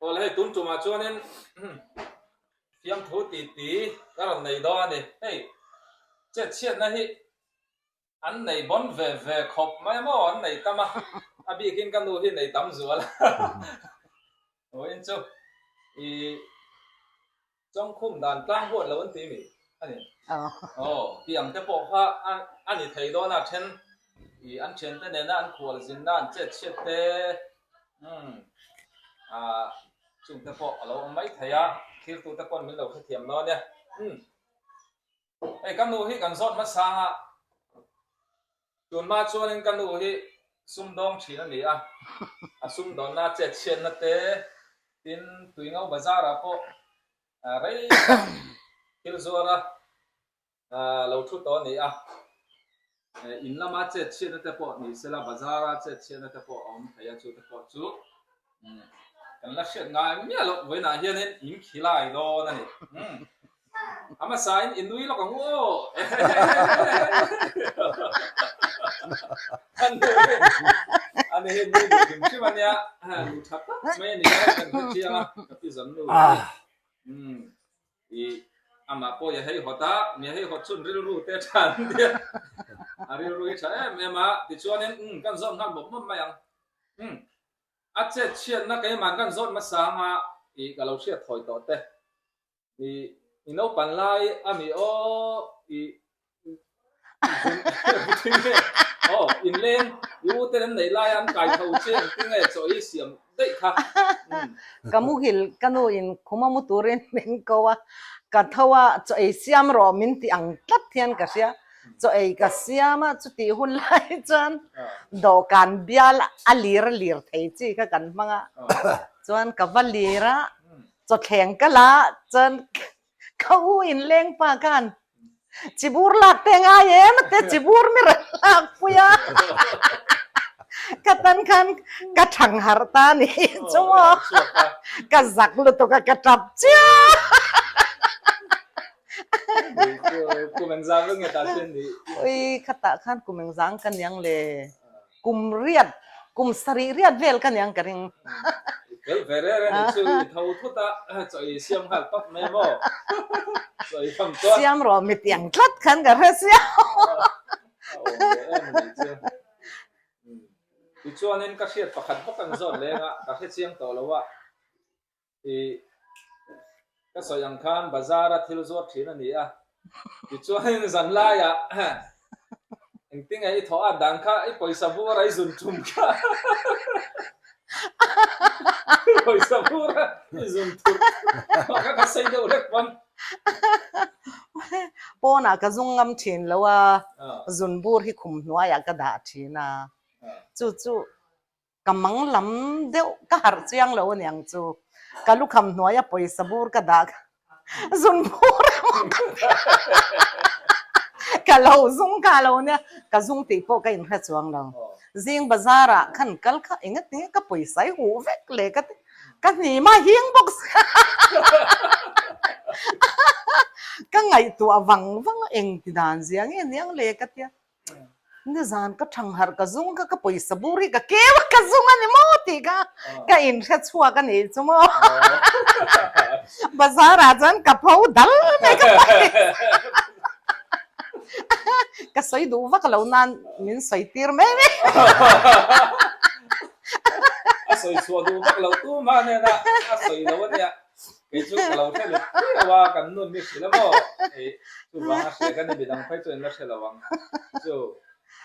Awle hei tun tumah chuanin fiamthu ti ti ka rawn nei dawn a ni. Hei chet chhiatna hi an nei bawn ve ve khawp mai maw an nei tam a, a bikin ka nu hi nei tam zual a. Vawiin chu i Chawngkhum dan tlang huat lo an ti mi a ni. Aw, tih ang te pawh kha a ni thei dawn a, then i an thiante nena an khual zinna an chet chhiat te, umm, ah, chung te pawh a lo awm mai thei a, thirtu te pawn min lo hrethiam dawn e. Umm, hei ka nu hi kan zawt hmasang a, tunhma chuanin ka nu hi sumdawng thin a ni a, a sumdawnna chet chhiatna te, Tin, Tuingo bazar-ah pawh rei tak thil zuara lo thu tawh a ni a. In lama chet chhiatna te pawh ni sela, bazar-a chet chhiatna te pawh a awm thei a, chu te pawh chu kan la hriat ngai miah loh vawiinah hianin min khilai dawn a ni. A hmasain i nui lawk ang u aw. A ni hi nui duh hrim hrim a nia, nu tha tak mai a ni a, kan hre chiang a, ka pi zan nu a ni. Umm i amah pawh i hei hawt a, mi hei hawt chhun rilru te tha an tia, a rilru hi tha em em a, tichuanin umm kan zawt nghal mawp mawp mai ang. Umm a chet chhiatna keimah kan zawt hmasa anga i ka lo hriat thawi tawh te. I i naupan lai a mi aw i zun nge aw inleng i u ten an neih lai a an kai tho che engtin nge chaw i siam daih kha umm. Ka muhil ka nu in khuma mu turin min ko a, ka tho a chaw ei siam rawh min ti ang tlat hian ka hria, chaw ei ka siam a chutih hun lai chuan dawhkan bial a lir lir thei chi kha kan hmang a, chuan ka va lir a Chawthleng ka la chuan ka u in leng pa khan chibur lak te ngai em a te chibur mi rawn lak pui a ka tan khan ka thang harh ta ni chu maw ka zak lutuk a ka tap chiah ui khatah khan kum engzang ka niang le. Kum riat, kum sarih riat vel ka niang ka ring. I fel ve reng reng ni chu i tho thut a, chaw i siam nghal tawp mai maw? Chaw i tham chuan. Siam rawh mi tiang tlat khan ka hre sia. A awm ve em ni chu. Tichuanin ka hriat pakhat bawk an zawt leng a, ka hre chiang tawh lo a. I ka sawi ang khan bazar a thil zuar thin a ni a, tichuanin zan laiah engtinge i thawh at dan kha i pawisa bur a i zun tum kha i pawisa bur a i zun thur kha ka sei deuh hlek pawn. Pawnah ka zung ngam thin lo a, zun bur hi khum hnuaiah ka dah thin a, chu chu Ka mang lam deuh ka harh chiang lo aniang chu ka lukham hnuaia pawisa bur ka dah kha zun bur emaw ka ti a, ka lo zung kha lo nia, ka zung tih pawh ka inhre chuang lo. Zing bazar ah khan kal kha engati nge ka pawisa i huh vek le ka ti, ka hnim a hing bawk sia ka ngaihtuah vang vang a engti dan zia nge aniang le ka tia. Nizan ka thang harh ka zung kha ka pawisa bur hi ka keu a ka zung a ni maw tih kha ka inhre chhuak a nih chu maw. Bazar ah chuan ka pho dal mai ka pawisa ka sawi duh vak lo nan min sawi tir mai mai. A sawi chhuah duh vak lo tumah hnena a sawi lo a nia. Kei chu ka lo hre lut viau a, kan nun hi hrilh a maw? Ei, chuvang a hria ka ni, midang phei chuan la hre lo ang. Chu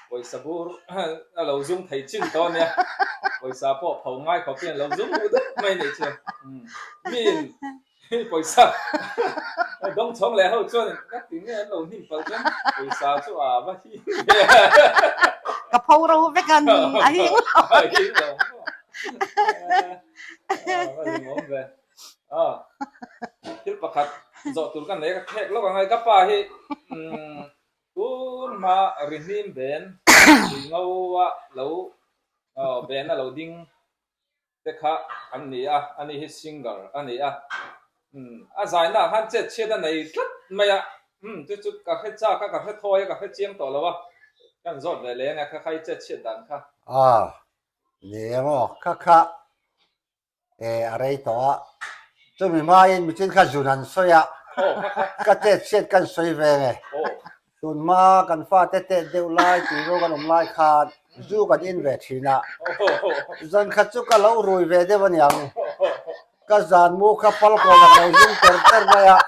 pawisa bur a lo zum thei chin tawh a nia, pawisa pawh pho ngai khawp hian a lo zum duh duh mai a nih chu. Miin pawisa dawng chhawng leh ho chuan ka ti nge an lo hnim palh chuan pawisa chu a va hing ve a. Ka pho ro vek a, a hing lo. A hing lo maw? A lungawm ve. Aw, thil pakhat zawh tur ka nei a, ka khek lawk ang a, ka pa hi umm tun hma rihnim ben tui ngo a lo aw ben a lo ding te kha an ni a, ani hi singer a ni a, umm a zaina ah khan chet chhiat a nei tlat mai a, umm chu chu ka hre chak a, ka hre thawi a, ka hre chiang tawh lo a, ka han zawt ve leng a, kha kha i chet chhiat dan kha. Aw, ni emaw kha kha. E a rei tawh a, chumi hmain michin kha zun an sawi a, ka chet chhiat kan sawi ve nge. Tun hma kan fate tet deuh lai tui ro kan awm lai khan zu kan in ve thin a, zan khat chu ka lo rui ve deuh a niang. Ka zan mu kha pal kawn a lo zum ter ter mai a,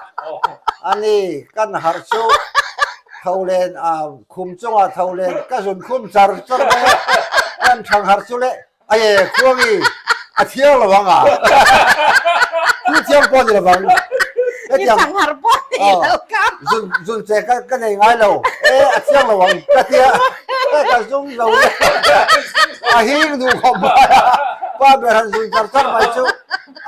ani kan harh chu tho len a khum chungah tho len ka zun khum char char mai a, kan thang harh chu le Aye, khuangi, a thiang lo ang a. Thu thiang pawh ni lo vang. I thang har pawh ni lo ka. Zun zun che ka ka nei ngai lo. E a thiang lo ang ka tia. Ka zum lo le. A hing duh khawp mai a. Pa ber han zun char char mai chu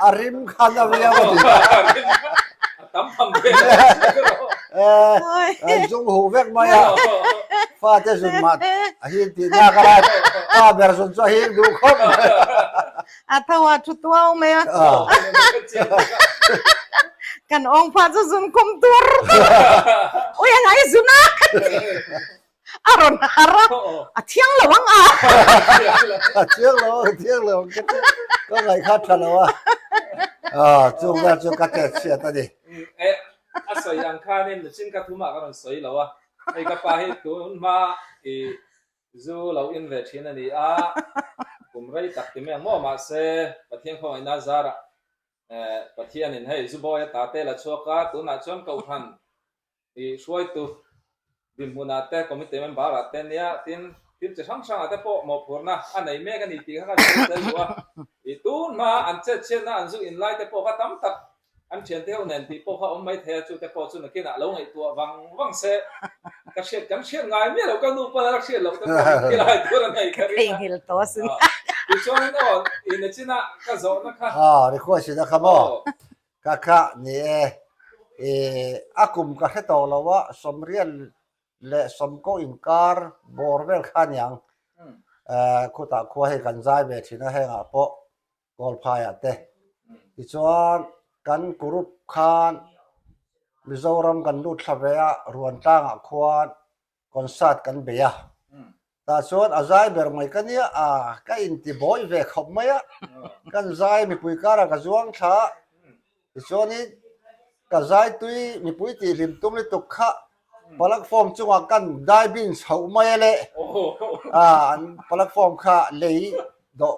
a rim khan a viau a ti. A tam tham ve. E zung huh vek mai a. Fate zun mah a hing tih nak a lai. Pa ber zun chu a hing duh khawp mai. A tho a thu tuau mai a. Kan awng pha chu zun kum tur. Ui a ngai zun a. A rawn har a, a thiang lo ang a. A thiang lo ang, a thiang lo ang ka ti. Ka ngaih kha tha lo a. Ah, chung vel chu ka chet chhiat a ni. E, a sawi ang khanin luchin ka thumah ka rawn sawi lo a. Hei ka pa hi tun hma i zu lo in ve thin a ni a, kum rei tak ti mai ang maw mahse Pathian khawngaihna zarah Pathianin hei Zubawi a ta te la chhuak a, tunah chuan Kohhran I hruaitu dinhmunah te, committee member ah te nia, tin thil chi hrang hrangah te pawh mawhphurhna a nei mek a ni tih kha kan sawi tel duh a. I tun hma an chet chhiatna an zu in lai te pawh kha tam tak an thiante ho nen tih pawh kha awm mai thei a, chu te pawh chu nakinah lo ngaihtuah vang vang se ka hriat kan hriat ngai miah lo, ka nu pawn a la hriat loh te pawh in thil ai tur a nei ka ring a. Theihnghilh tawh asin. Tichuanin aw, i nachina ka zawhna kha. Aw, request ina kha maw? Ka kha ni e, i a kum ka hre tawh lo a, Sawmriat leh Sawmkaw inkar bawr vel kha aniang. Khutah khua hei kan zai ve thin a, hengah pawh Kawlphaiah te. Tichuan kan group khan Mizoram kan lut thla ve a, Ruantlangah khuan concert kan bei a. Tah chuan a zai ber mai ka nia a, ka inti bawi ve khawp mai a, kan zai mipui karah ka zuang thla a, tichuanin ka zai tui mipui tih hlim tum lutuk kha platform chungah kan diving chhoh mai a le, an platform kha lei dawh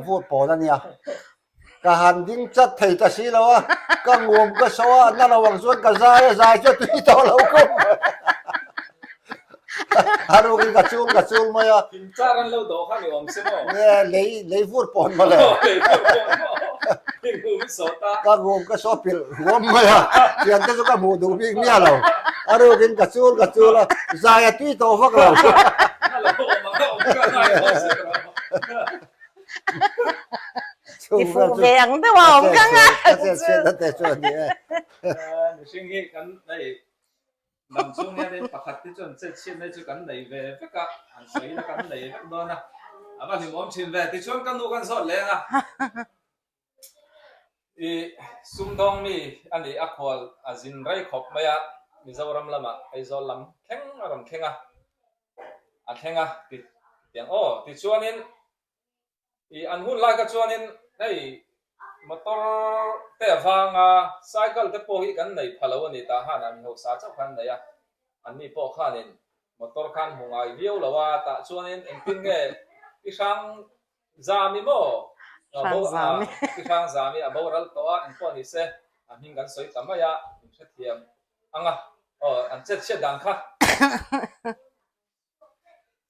vur pawn a nia. Ka han ding chat thei ta si lo a, ka ngum ka so a, na lo ang chuan ka zai a, zai chu a tui tawh lo khawp mai. A rukin ka chul ka chul mai a. Thing char an lo dawh kha ni awm se maw? Nge lei lei vur pawn maw le. Lei vur pawn maw? I ngum i sawt a. Ka ngum ka so pilh huam mai a, thian te chu ka hmuh duh bik miah lo. A rukin ka chul ka chul a, zai a tui tawh vak lo. Na lo awm ang a awm ka ngai tawh si lo. Ti fuh ve ang deuh a awm ka ngai chu. Mihring hi kan nei dam chhung hianin pakhat te chuan chet chhiatna chu kan nei ve vek a, an sawi ila kan nei vek dawn a, a va hlimawm thin ve. Tichuan ka nu kan zawt leng a, i sumdawng mi a nih a khual a zin rei khawp mai a, Mizoram lamah Aizawl lam thleng a rawn thleng a, a thleng a ti tiang aw tichuanin i an hun lai kha chuanin hei motor te avanga cycle te pawh hi kan nei pha lo a ni tah khan a mi hausa chauh khan an nei a anni pawh khanin motor khan hmu ngai viau lo a tah chuanin engtin nge i hrang zami maw i hrang zami a boral tawh a engpawh ni se a hming kan sawi ta mai a in hrethiam Anga aw an chet chhiat dan kha.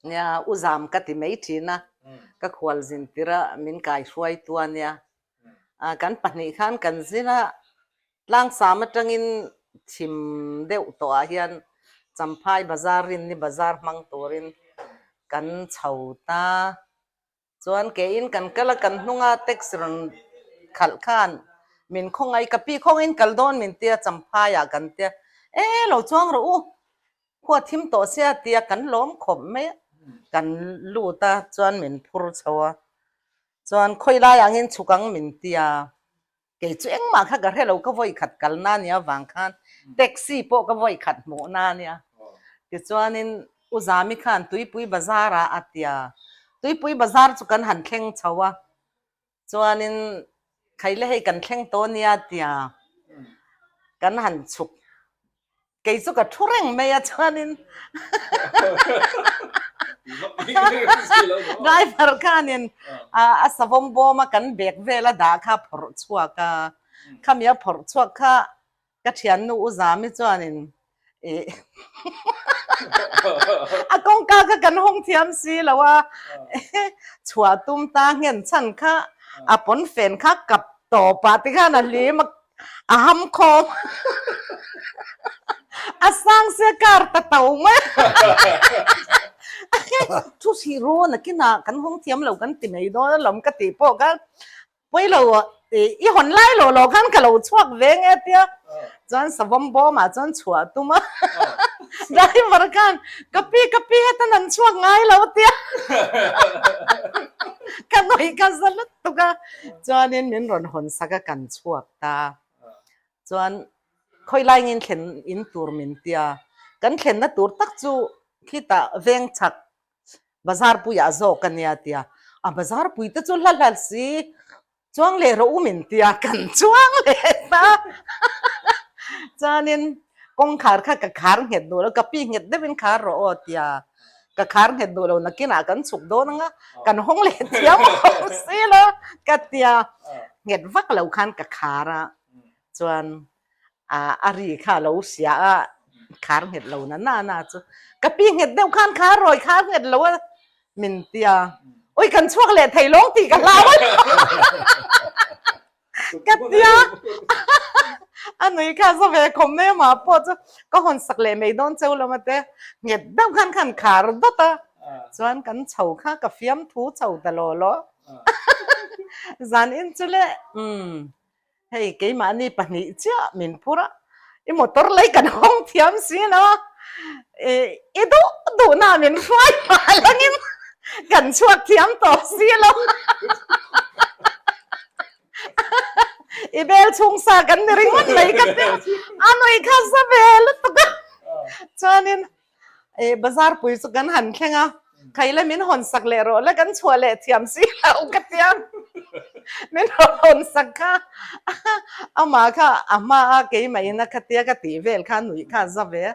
Nia u zam ka ti mai thin a, ka khual zin tir a min kai hruai tu a nia. Kan pahnih khan kan zir a, tlangsam atangin chhim deuh tawh ah hian Champhai bazar rinni bazar hmang turin kan chho ta. Chuan keiin kan kal a, kan hnunga taxi rawn khalh khan min khawngaih, ka pi khawngin kal dawn min tia Champhaiah kan tia, e lo chuang rawh u, khua thim tawh sia tia kan lawm khawp mai a, kan lut a chuan min phur chho a, chuan khawi lai angin chhuk ang min tia. Kei chu engmah kha ka hre lo, ka vawi khat kalna ania avang khan taxi pawh ka vawi khat hmuhna ania. Tichuanin U Zami khan Tuipui Bazar ah a tia, Tuipui Bazar chu kan han thleng chho a, chuanin. Khaile hei kan thleng tawh nia tia kan han chhuk kei chu ka thu reng mai a chuanin driver khanin a savawm bawm a kan bag vel a dah kha a phawrh chhuak a khami a phawrh chhuak kha Ka thiannu U Zami chuanin ih a kawngka kha kan hawng thiam si lo a, chhuah tum ta nghen chhan kha a pawnfen kha kap tawp ah tikhan a hlim a, a ham khawm a sang sia kar ta to mai thu hrih rawn a kinah kan hawng thiam lo kan ti mai dawn alawm ka tih pawh khan Pawi lo i hawn lai lo lo khan ka lo chhuak ve nge tia chuan savawm bawmah chuan chhuah a tum a driver khan ka pi ka pi hetan an chhuak ngai lo tia ka nuih ka za lutuk a chuanin min rawn hawn sak a kan chhuak ta chuan khawi laingin thlen in tur min tia kan thlenna tur tak chu khitah veng chhak Bazar puiah zawk a nia tia, a bazar pui te chu hla hla si, chuang leh rawh u min tia kan chuang leh ta. Chuanin kawngkhar kha ka khar nghet duh lo, ka pi nghet deuhin khar rawh aw tia, ka khar nghet duh lo nakinah kan chhuk dawn anga kan hawng leh thiam awm si lo ka tia, nghet vak lo khan ka khar a, chuan a ri kha a lo hria a, khar nghet lo na na na chu ka pi nghet deuh khan khar rawi khar nghet lo a min tia ui kan chhuak leh thei lawng tih ka hlau a ka tia a nui kha za ve khawm mai amah pawh chu ka hawn sak leh mai dawn cheu lo mate nghet deuh khan khan khar dawt a chuan kan chho kha ka fiam thu chho ta law law zan in chu le umm Hei keimahni pahnih chiah min phur a, i motor lei kan hawng thiam si lo a, i duh duhna min hruai hma langin kan chhuak thiam tawh si lo i bel chhung sa kan ni ringawt mai ka ti a, a nui kha za ve lutuk a, chuanin E bazar pui chu kan han thleng a, khaile min hawn sak leh rawh le kan chhuah leh thiam si lo ka tia min hawn sak kha amah kha a hma a keimah in a khatia ka tih vel kha nuih kha a za ve a,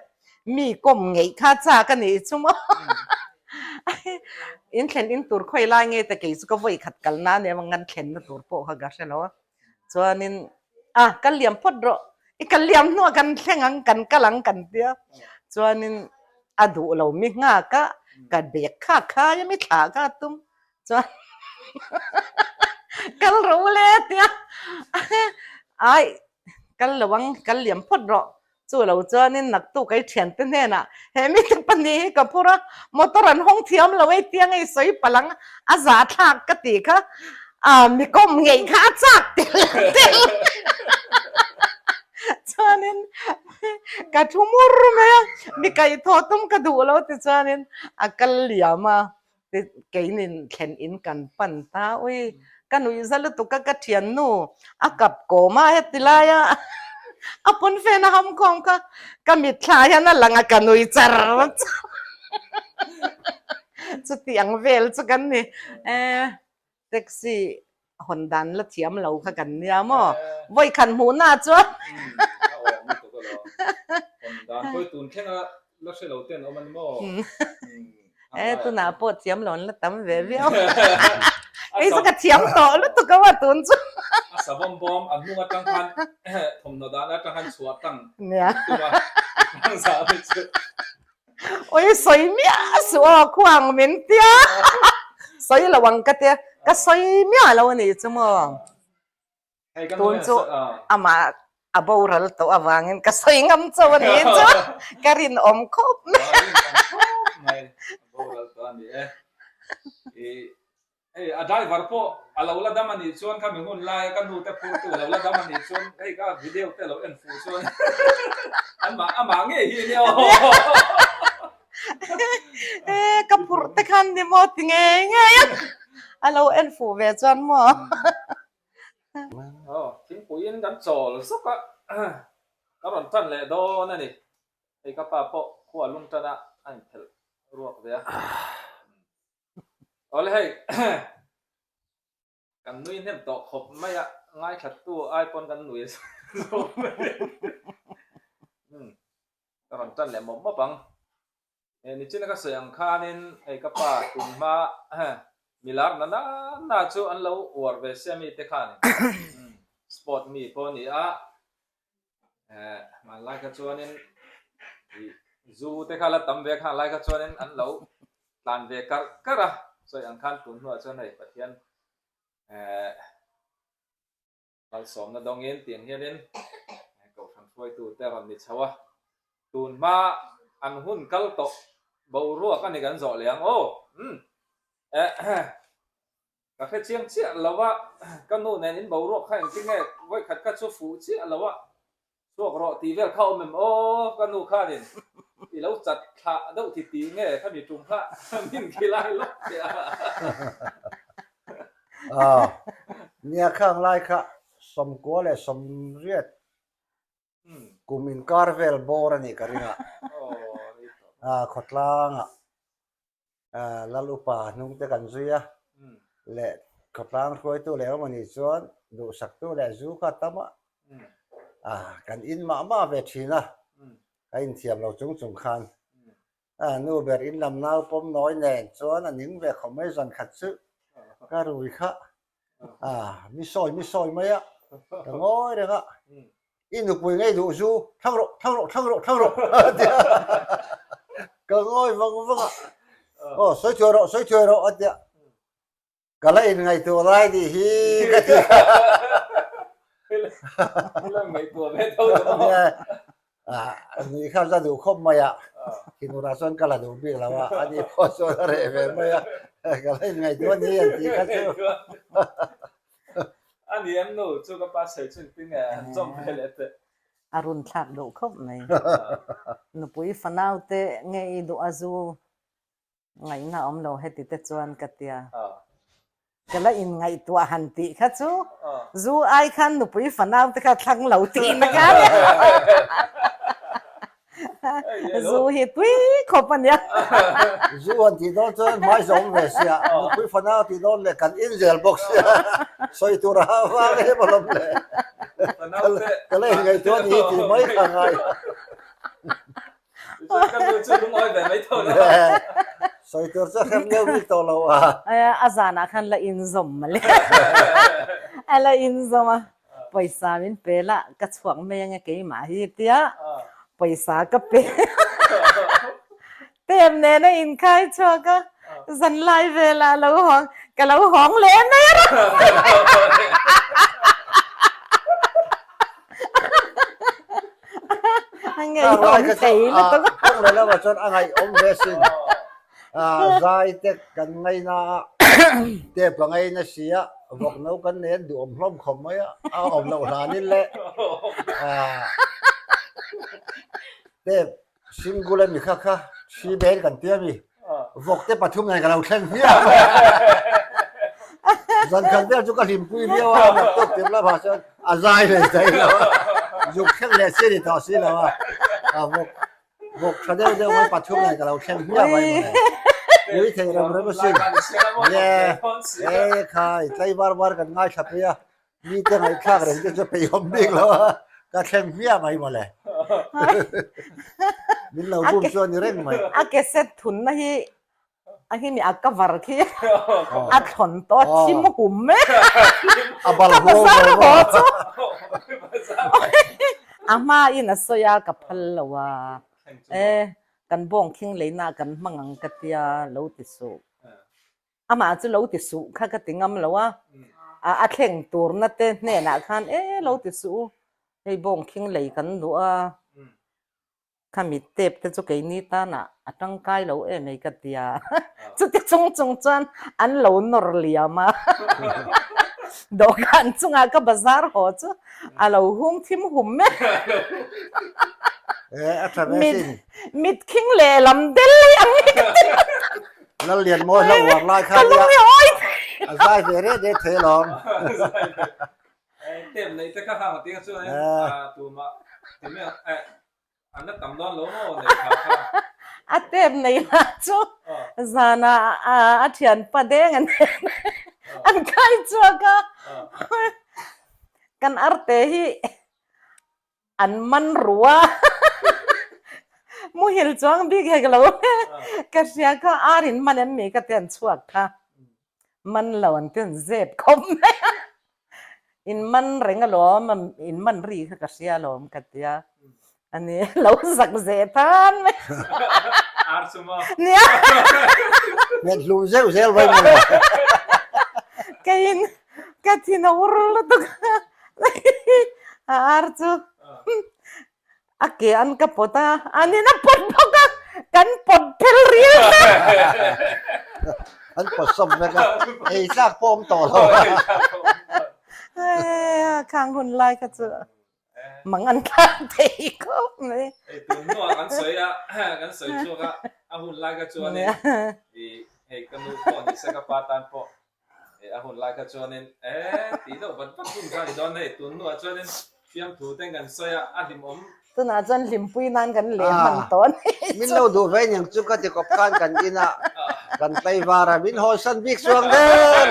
mi kawm ngeih kha chak a nih chu maw in thlen in tur khawi lai nge ta kei chu ka vawi khat kal na nia ngan thlen na tur pawh kha ka hre lo a. Chuanin a kal liam phawt rawh, i kal liam hnuah kan thleng ang, kan kal ang kan tia. Chuanin a duh lo mi nghak a, ka bag kha khai a mi thlah kha a tum. Chuan kal rawh u le tia ai kal lo ang, kal liam phawt rawh. Chu lo chuanin naktuk ei thiante hnenah he mite pahnih hi ka phur a, motor an hawng thiam lo ei tiang ei sawi palh ang, a zahthlak ka tih kha ah mi kawm ngeih kha a chak tel tel. Chuanin ka thu mur mai a, mi kaihthawh tum ka duh lo ti chuanin a kal liam a. Keinin thlen in kan pan ta ui, ka nuih za lutuk a ka thiannu a kap kawm a heti lai a a pawn fen a ham khawm kha ka mitthla hian a lang a ka nui char char chuti ang vel chu kan ni e taxi hawn dan la thiam lo kha kan nia maw vawi khan hmuh na chuan a awm lutuk a lo hawn dan pawh tun thleng a la hre lo ten awm a ni maw e tunah pawh thiam lo an la tam ve viau kei chu ka thiam tawh lutuk a maw tun chu a savawm bawm a hnung atang khan thawmhnaw dan atang khan chhuah tang tum a ang zah mai chu Oi sawi miah suh aw khuang min tia sawi lo ang ka tia ka sawi miah lo a nih chu maw tun chu amah a boral tawh avangin ka sawi ngam chauh a nih chu ka rinawm khawp mai Hei a driver pawh a lo la dam a nih chuan kha mi hun laia ka nu te phurtu a lo la dam a nih chuan hei ka video te lo en fuh chuan anmah amah ngei hi ania aw. E ka phurh te khan ni maw ti ngei ngei a a lo en fuh ve chuan maw. Aw thingpuiin kan chawl zawk a ka rawn tan leh dawn a ni. Hei ka pa pawh khua lung tan a a inphelh ruak ve a. Awle hei kan nui hnem tawh khawp mai a. Ngaithlattu ai pawn kan nui zawk mai. Umm ka rawn tan leh mawp mawp ang. Nichina ka sawi ang khanin hei ka pa tun hma milar na na na chu an lo uar ve sia mi te khanin sport mi pawh a ni a, hmanlai kha chuanin zu te kha la tam ve kha lai kha chuanin an lo tlan ve karh karh a, sawi ang khan tun hnuah chuan hei Pathian Malsawmna dawngin tiang hianin Kohhran hruaitute a rawn ni chho a, tun hma an hun kal tawh boruak a ni kan zawh leh ang aw. Umm. Ka hre chiang chiah lo a, ka nu nen in boruak kha engtin nge vawikhat kha chu fuh chiah lo a, Chhuak rawh tih vel kha awm em aw ka nu khanin i lo chat thlah deuh ti tih nge kha mi tum kha min khilai lawk che a. Aw nia khang lai kha sawmkua leh sawmriat kum inkar vel bawr a nih ka ring a, khawtlangah Lal upa hnung te kan zui a, leh khawtlang hruaitu leh awm a nih chuan duhsaktu leh zu kha tam a, kan in mah mah ve thin a, ka inthiam lo chung chung khan nu ber in lam nau pawm nawi nen chuan a ning ve khawp mai zan khat chu ka rui kha mi sawi mi sawi mai a, ka ngawi reng a. I nupui ngei duh zu, thlang rawh, thlang rawh, thlang rawh, thlang rawh a ti a. Ka ngawi vang vang a, aw sawi thuai rawh, sawi thuai rawh a ti a. Ka la inngaihtuah lai nih hi ka ti a. I la ngaihtuah ve tho lo maw? Ni kha la duh khawp mai a, thinurah chuan ka la duh bik lo a, ani pawh chuan a reh ve mai a, ka la inngaihtuah ni an tih kha chu. A ni em nu chu ka pa sawi chhun tin nge an chawm ve leh teh. A run thlak duh khawp mai. Nupui fanau te nge i duh a zu ngaihna awm lo heti te chuan ka tia. Ka la inngaihtuah han tih kha chu zu ai khan nupui fanau te kha thlang lo tih na kha nia. Zu hi tui khawp a nia. Zu han tih dawn chuan hmai zawm ve sia, nupui fanau tih dawn leh kan in zel bawk sia, sawi tur a vang em alawm le. Ka la inngaihtuah a ni hi tih mai kha ngai. Sawi tur chu a hrem deuh bik tawh lo a. A zanah khan la inzawm mawle. A la inzawm a. Pawisa min pe la, ka chhuak mai ange keimah hi tia pawisa ka pe tem nen a inkhai chhuak a, zanlai velah lo hawng, ka lo hawng leh mai a rawh. A ngaihawm thei lutuk a. Kawng leh lamah chuan a ngaihawm ve sin. Zai te kan ngaina a, tep ka ngaina si a, vawk no kan nei an duhawm hlawm khawp mai a, a awm loh hlanin le tep single a mi kha kha thi vel kan tia mi, vawk te pathum nen ka lo thleng hmiah a, zan khat vel chu ka hlimpui viau a, vawk tawk tir lamah chuan a zai leh zai lo a, zuk thleng leh si a ni tawh si lo a, vawk Vawk tha deuh deuh mai pathum nen ka lo thleng hmiah mai mawle. Ui thei rem rem asin. Ye, e khai, tlai var var kan ngaithla phei a, mite ngaihthlak reng te chu peihawm bik lo a, ka thleng hmiah mai mawle. Min lo bum chu a ni reng mai. A ke set thunna hi A hi mi a cover khi a thlawn tawh a thim hum mek a bal huau huau chu a hma in a sawi a ka phal lo a e kan bawng khing leina kan hmang ang ka tia lo ti suh amah chu lo ti suh kha ka ti ngam lo a a thleng turna te hnenah khan e lo ti suh u hei bawng khing lei kan duh a. Khami tep te chu keini tanah a tangkai lo em ei ka tia. Chuti chung chung chuan an lo nawr liam a. Dawhkan chungah ka bazar haw chu a lo hung thim hum mek. E, a tha ve sin. Mit khing lehlam del hi ang hi ka ti. Lallianmawi hla uar lai kha nia. A zai ve reh reh thei alawm. Tep neih te kha hang atia chuan tumah ti mai ang eh an la tam dawn lo maw neih kha kha. A tep nei lah chu zanah a thianpa deng an an kai chhuak a. Kan arte hi an man ru a, muhil chuang bik hek lo ka hria kha ar in man em mi ka ti an chhuak kha man lo an ti an zep khawp mai a, in man reng alawm in man ri kha ka hria alawm ka ti a, a ni lo zak zeh tan mai Ar chu maw? Nia. Hmet hlum zeuh zel mai maw? Keiin ka thin a ur lutuk a ar chu a ke an ka pawt a, an in a pawt bawk a, kan pawt phel ril ta. An pawt sawm vek a, ei tlak pawh awm tawh lo. Khang hun lai kha chu mang an thlak thei khawp mai. Hei tun hnuah kan sawi a, kan sawi chhuak a, a hun lai kha chuanin i hei ka nu pawh ni se ka pa tan pawh a hun lai kha chuanin e tih deuh vat vat hun kha a ni dawn hei tun hnuah chuanin fiamthu ten kan sawi a, a hlimawm. Tunah chuan hlimpui nan kan leh hman tawh a ni. Min lo duh ve niang chu ka ti kawp khan kan inah kan tlaivar a, min hawnsan bik chuang der.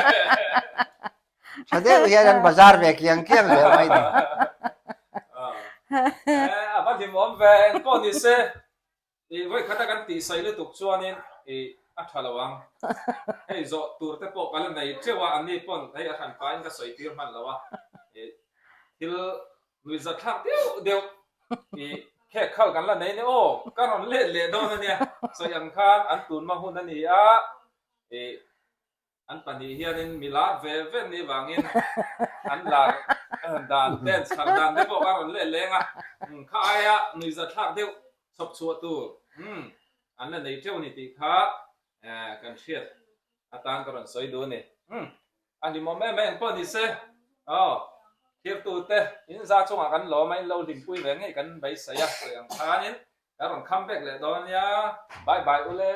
Tha deuh hian an bazar ve kiang kiang zel mai ni. A va hlimawm ve eng pawh ni se i vawi khata kan tih sawi lutuk chuanin i a tha lo ang. Hei zawh tur te pawh ka la nei teuh a, anni pawn hei a hran pahin ka sawi tir hman lo a. I thil nuihzat thlak deuh deuh i khek khal kan la nei ni aw ka rawn let leh dawn a nia. Sawi ang khan an tunhma hun a ni a i An pahnih hianin mi lar ve ve ni vangin an lar dan te an chhar dan te pawh a rawn leh leng a, kha aia nuihza thlak deuh chhawp chhuah tur an la nei teuh a ni tih kha kan hriat atan ka rawn sawi duh a ni. A hlimawm em em pawh ni se aw thirtute in za chungah kan lawm a, in lo hlimpui ve ngei kan beisei a, sawi ang khanin kan rawn come back leh dawn nia, bye bye ule.